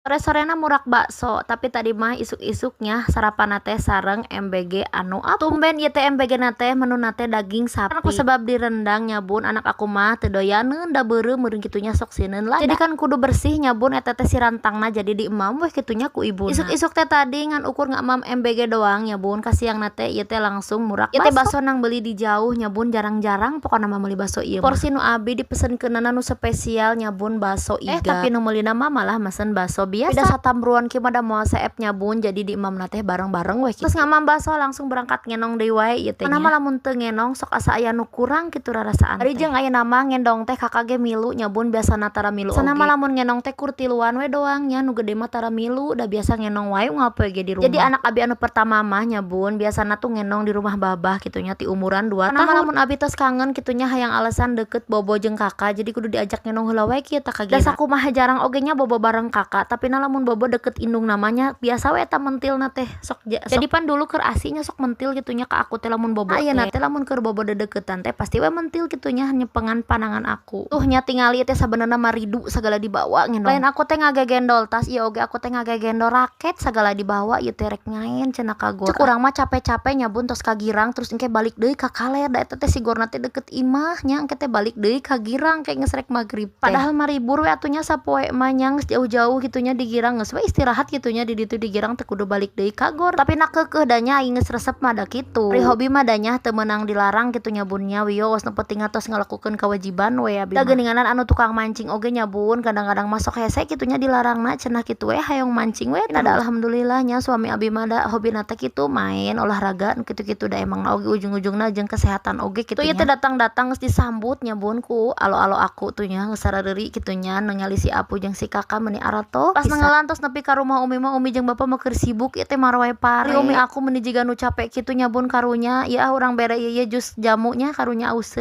Sore-sorena murak bakso, tapi tadi mah isuk-isuknya sarapan teh sareng MBG anu apung. Tumben ieu teh MBG na teh menuna teh daging sapi. Ku sebab direndang nya, Bun, anak aku mah teu doyaneun da beureum meureun kitu nya, sok sieun lada. Jadi kan kudu bersih nya, Bun, eta teh si rantangna, jadi diemam weh kitu nya ku ibuna. Isuk-isuk teh tadi ngan ukur ngemam MBG doang nya, Bun, ka siangna teh ieu teh langsung murak bakso. Ieu teh bakso nang beli di jauh nya, Bun, jarang-jarang pokona mah meuli bakso ieu. Porsi nu abi dipesenkeunana nu spesial nya, Bun, bakso iga. Eh, tapi nu meulina mah malah mesen bakso biasa. Beda satamruan kieu mah da moal seep nya, Bun, jadi diemamna teh bareng-bareng weh kitu. Terus ngemam bakso langsung berangkat ngenong deui wae ieu teh. Mana mah lamun teu ngenong sok asa aya nu kurang kitu rarasaan teh. Ari jeung ayeuna mah ngendong teh kakak ge milu nya, Bun, biasana tara milu oge. Sana mah lamun ngenong teh kur tiluan we doang nya, nu gede mah tara milu, da biasa ngenong wae unggal poe ge di rumah. Jadi anak abi anu pertama mah nya, Bun, biasana tuh ngenong di rumah babah kitu nya ti umuran 2 tahun. Lamun abi tos kangen kitu nya, hayang alasan deket bobo jeung kakak, jadi kudu diajak ngenong heula wae kieu tah kagina. Da sakumaha jarang oge nya bobo bareng kakak, tapi na lamun bobo deket indung namanya biasa we eta mentilna teh sok. Jadi pan dulu keur asi nya sok mentil kitu nya ka aku teh lamun bobo. Ayeuna teh lamun keur bobo dedeketan teh pasti we mentil kitu nya, nyepengan panangan aku. Tuh nya, tingali teh sabenerna mah ridu sagala dibawa ngendong. Lain aku teh ngagegendol tas ieu oge, aku teh ngagegendol raket sagala dibawa ieu teh, rek ngaen cenah ka gor. Cek urang mah capek-capek nya, Bun, tos ka girang terus engke balik deui ka kaler, da eta teh si gorna teh deket imah nya, engke teh balik deui ka girang kayak geus rek magrib teh. Padahal mah libur we atuh nya sapoe mah nya, geus jauh-jauh kitu nya di girang, geus we istirahat kitu nya di ditu di girang, teu kudu balik deui ka gor. Tapi na keukeuh da nya, aing geus resep mah da kitu. Ari hobi mah da nya teu meunang dilarang kitu nya, Bun, nya, wios nu penting tos ngalakukeun kewajiban we abi mah. Da geuninganan anu tukang mancing oge nya, Bun, kadang-kadang mah sok hese kitu nya dilarangna, cenah kitu we hayang mancing we. Da alhamdulillah nya suami abi mah da hobina teh kitu, main olahraga nu kitu-kitu, da emang oge ujung-ujungna jeung kesehatan oge kitu nya. Tuh ieu teh datang-datang geus disambut nya, Bun, ku alo-alo aku tuh nya, geus sarareuri kitu nya ningali si Apu jeung si Kakak meuni aratoh. Pas nengelan tos nepi ka rumah umi mah, umi jeung bapak mah keur sibuk ieu teh maroe pare. Umi aku meuni jiga nu capek kitu nya, Bun, karunya. Ieu ah urang bere ieu jus jamu nya, karunya auseun.